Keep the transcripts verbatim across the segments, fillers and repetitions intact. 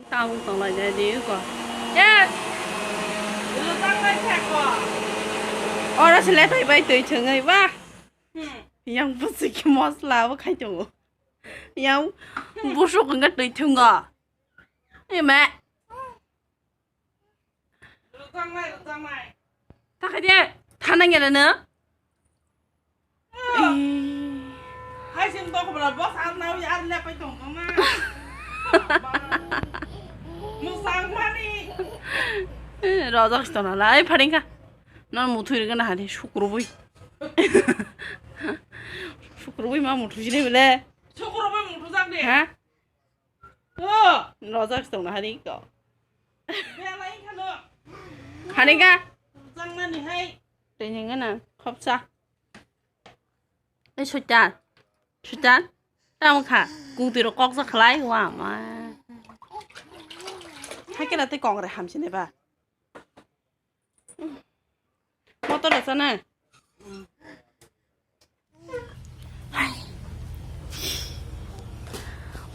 Tamo tonglai jai di ko. Yes. Oro se letai bai twi thwngwi ba. Yang bwswk mosla bo khai tongo. Yang busuk wngkha twi thwngo. Ema. Takai de, thana ngela no. Hai sing tok bra boss ar nawi ar lepai tong tong na. Musang mani. Rojak stona lai pharingkha. Non muthui rega na hadi sukrubui. Sukrubui ma muthui jine bele. Sukrubui muthu jak de. Ha? Oh. Rojak stona hari ko. Belai khalo. Hari ka? Jangnani hai. Tengeng na khopsa. Ei suitan. Suitan. Tamo kha. Kung tiro kok sa khlai wa ma. Hai kena te kong re hamsine ba. Motor rasa na.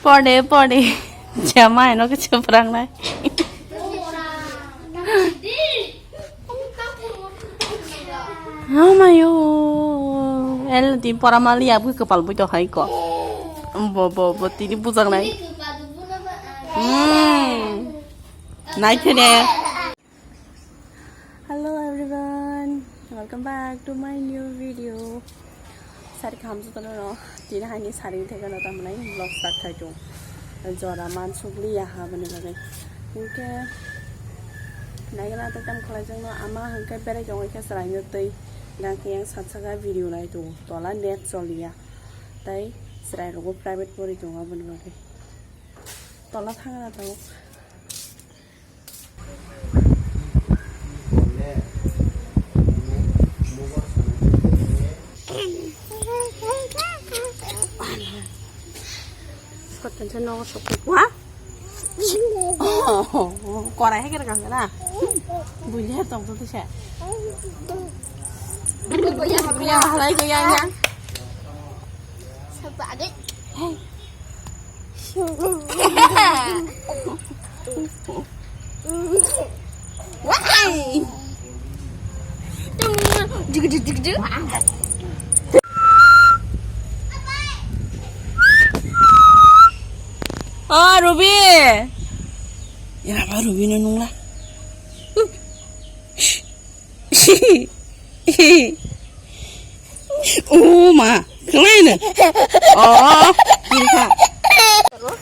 Pode, pode. Jama eno kichu prangnai. Amayo. El di poramali abui kepal bui to hai ko. Bo, bo, bo, tini bujang nai. Hmm. Nai thene. Hello everyone, welcome back to my new video. Sari kham jotono no, tini haini sari thekano tamnai vlog start khai tung. Jora man sugli ya ha bani bagwi. Hingke naigana to tam khlai jongno ama hingke berai jongoi khe chwraino tei gangke yang satsaka video nai tung. Tola net choliya. Tai chwrai rogo private pori tung aboni bagwi. Tola thangna tung. Kotan sa nogo sokoi. Wa? Korai hai kira kang na. Buji hai tong tu sa. Buji halai ko yang yang. Sapa ade? Hey. Wai. Jig, jig, jig, jig. Oh, Ruby. Ya, apa Ruby na nungla? Oh ma, kelaina. Oh, kiri ka.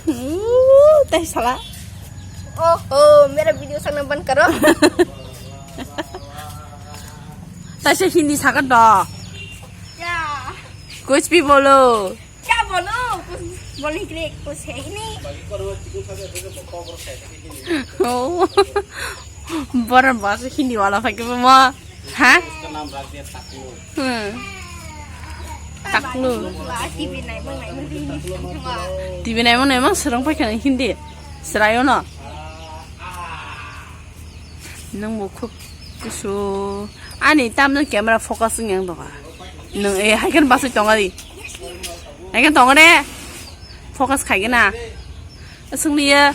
Uh, teh salah. Oh, oh, mera video sana ban karo. Teh se Hindi sakat do. Ya. Kuch bhi bolo. Kya bolo? Kuch bolne ke liye kuch hai nahi. Oh. Bor bahasa Hindi wala pakai mo. Ha? Hmm. Taklu. T V naimung naimung Hindi. T V naimung naimung serang pakai Hindi. Serayono. Nung bo khub kusu. Ani tamno camera focus wng yang doga. Nung e hai khe basai tongo di. Hai khe tongo de. Focus khai gana. Sung liya.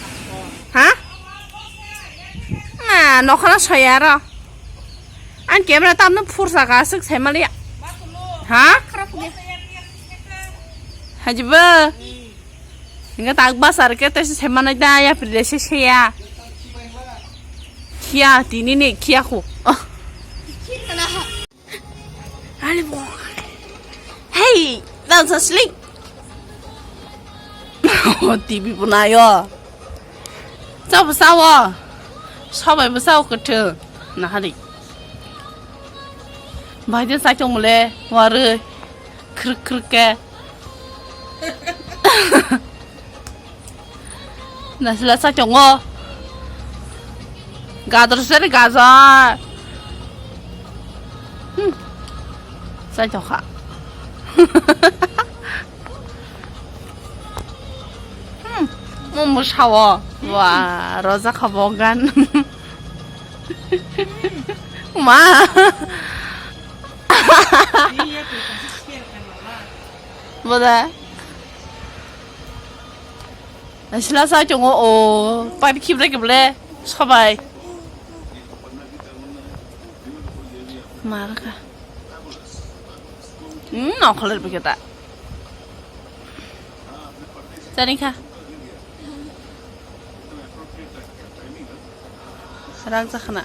Ha? Ma, nokhana soya ro. An camera tamno phursa ka suk sai maliya. Ha? Hajibo. Hingke tak basar ke tei se manai da ya pide se se ya. Kia tini ni kia ko. Oh. Ali bo. Hey, dan sa sling. Oh, T V bo nayo. Sa bo sa wo. Sabai bo sa wo kete. Na hari. Bai de sa chong le. Ware. Kruk kruk ke. Nasila sa chongo. Gador sari gajar. Hmm. Sa chokha. Hmm. Momo sawo. Wa, roja khabo gan. Ma. Boda. Sila sa chungo o, pari khibre khibre, sabai. Marka. Hmm, nongkholer biketa. Chani kha. Rang jakhana.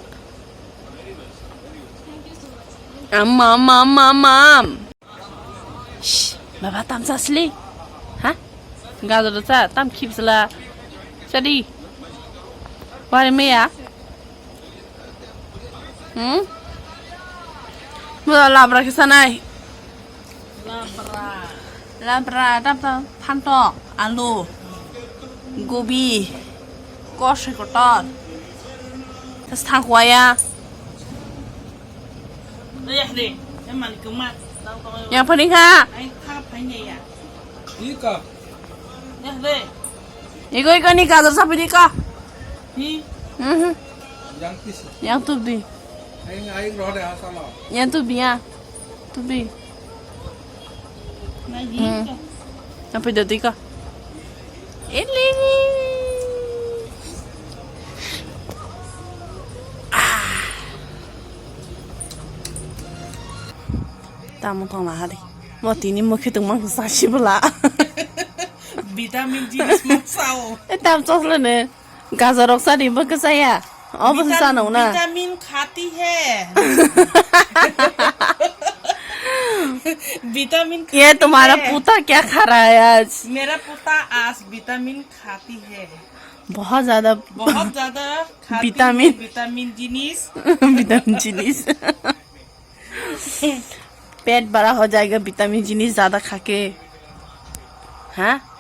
Am, am, am, am, am. Shh, baba, tam chasli? Ha? Gajor cha, tam khibsla. Chadi. Wari meya. Hmm? Mula labra kisa nai. Labra. Labra, tam tam, phantok, alu, gobi, kosoi kotor. Sangkuaya. Yang paling kha. Ika. Iko, iko ni gajor sapi di ka. Mhm. Yang tu di. Yang tu di ya. Tu di. Hmm. Apa itu di ka? Ini. Ah. Tamo tong la hari. Mo tini mo khitung mang sa shibla. Vitamin jinis mang sao. E tam chosle ne. Gajor rok sadi bo kisa ya. Obo vitamin, sa nong na. Vitamin khati hai. Vitamin ये khati तुम्हारा hai. पुता क्या खा रहा है आज? मेरा पुता आज vitamin khati hai. बहुत ज्यादा बहुत ज्यादा khati vitamin. Hai vitamin jinis. Vitamin jinis. पेट बड़ा हो जाएगा, विटामिन जिनिस ज्यादा खा के। हाँ?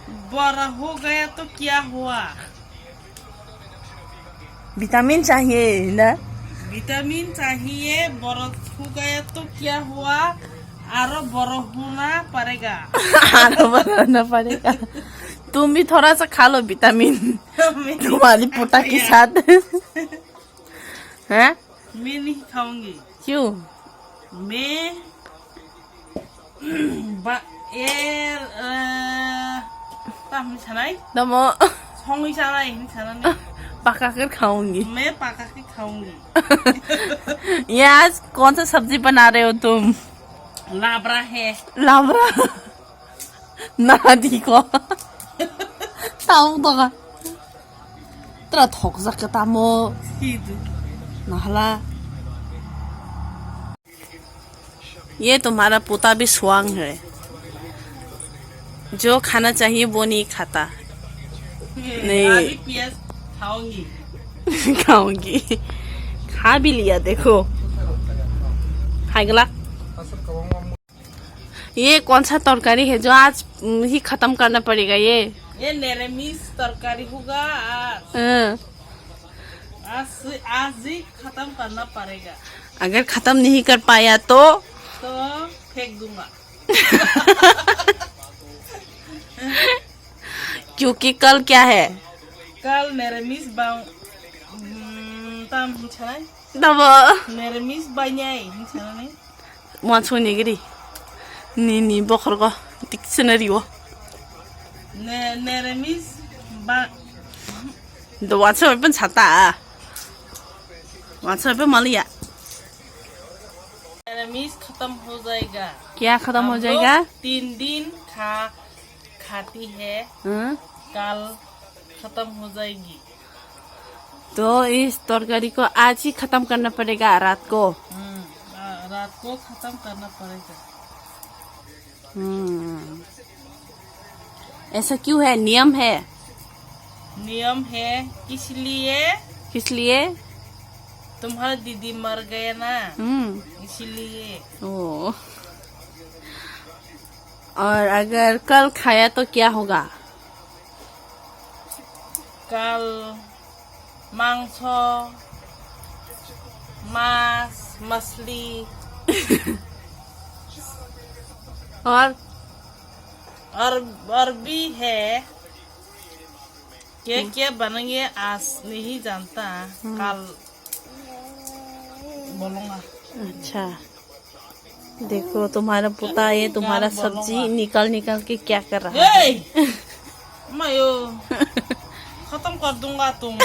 बड़ा हो गया तो क्या हुआ? विटामिन चाहिए ना? विटामिन चाहिए, बड़ा हो गया तो क्या हुआ? आरो बड़ा होना पड़ेगा। आरो बड़ा होना पड़ेगा। तुम भी थोड़ा सा खा लो विटामिन। तुम्हारी पोटा के साथ। हैं? मैं नहीं खाऊंगी। क्यों? मैं बा-, ए, अ, ता हम छनाई? नमो। छंगी छनाई, हम छनाई। पका कर खाऊंगी। मैं पका के खाऊंगी। ये आज कौन सा सब्जी बना रहे हो तुम? लाबरा है। लाबरा। Nadi ko. Tamo to ka. Tra thok jak ka tamo. Nahala. ये तुम्हारा पोता भी स्वांग है, जो खाना चाहिए वो नहीं खाता। नहीं। अभी पियाज खाऊंगी। खाऊंगी। खा भी लिया, देखो। खाएगा। ये कौन सा तरकारी है जो आज, उम, ही खत्म करना पड़ेगा ये? ये निरामिष तरकारी होगा आज। हाँ। आज, आज ही खत्म करना पड़ेगा। अगर खत्म नहीं कर पाया तो? तो फेंक दूंगा। क्योंकि कल क्या है? कल निरामिष बाउ-, उम, tam hinchai? Tamo? Niremis bainai, hinchai. Wansuk ni giri. Ni, ni bokhorgo dictionary o. Ne, niremis ba- Do wansuk pen sata. Wansuk pen maliya. निरामिष खत्म हो जाएगा। क्या खत्म हो जाएगा? हम लोग तीन दिन खा, खाती है। हाँ। कल खत्म हो जाएगी। तो इस तरकारी को आज ही खत्म करना पड़ेगा रात को। हम्म, आ, रात को खत्म करना पड़ेगा। हम्म। ऐसा क्यों है? नियम है? नियम है, इसलिए। किस लिए? तुम्हारा दीदी मर गया ना, हम्म। इसीलिए। ओ। और अगर कल खाया तो क्या होगा? कल मांस, मांस, मछली। और? और, और भी है। क्या, क्या बनाएंगे आज नहीं जानता। हम्म। कल बोलूंगा। अच्छा। देखो, तुम्हारा पोता ये तुम्हारा सब्जी निकाल निकाल के क्या कर रहा है। ए! Mayo. Khatam kar dunga tum.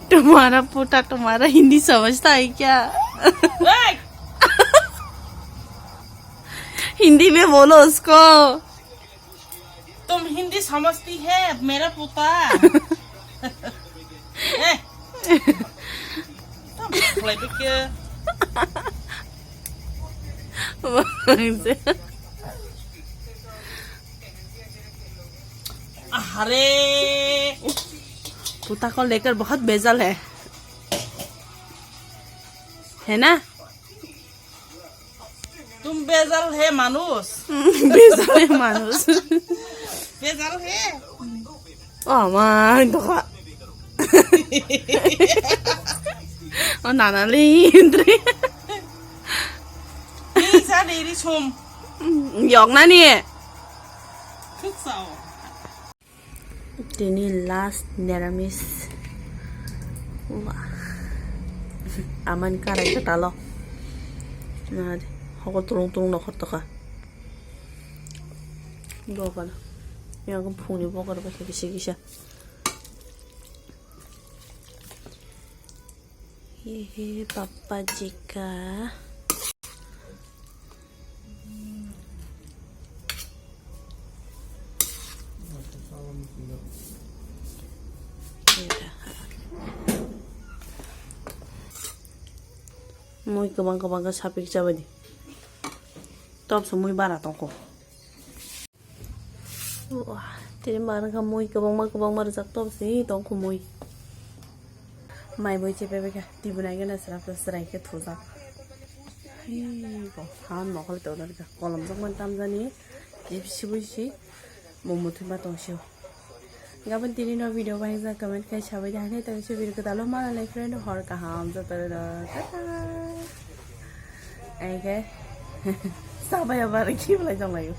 तुम्हारा पोता तुम्हारा हिंदी समझता है क्या? Hey! हिंदी में बोलो उसको। तुम हिंदी समझती है मेरा पोता? Eh. Tamo khlai bikhe. Ahare. पोता को लेकर बहुत बेजाल है, है ना? तुम बेजाल है मानुष। बेजाल है मानुष। बेजाल है। Oh, man, doka. Oh, nana le, indri. Ni sa de ri som. Yok nani. Thuk sao. Tini last niramis. Wah. Aman karai ta talo. Nah, hokol tulung tulung nokhor toka. Bokol. Yang phungni bokol ba kisa kisa. Hehe, Papa Jika. Mui kwbang kwbang khe sapik chabadi. Topso mui bara tongkho. Wah, tini ma wngkha mui kwbangma kwbangma rijak, topsi tongkho mui. Mai boi chepai baikha, tibuna gana srapsa srai khe thujak. Hei, bo phan mokol tongna rikha, kolom jokmani tamjani, jibsi buisi, mung muthungma tongsio. Gabon tini no video bai jak comment khai sabai de, haino tongsi video kwtalo mana lai friend, hor kaham joto rok. Tata. Ai khe, sabai abar khiblai jong laio.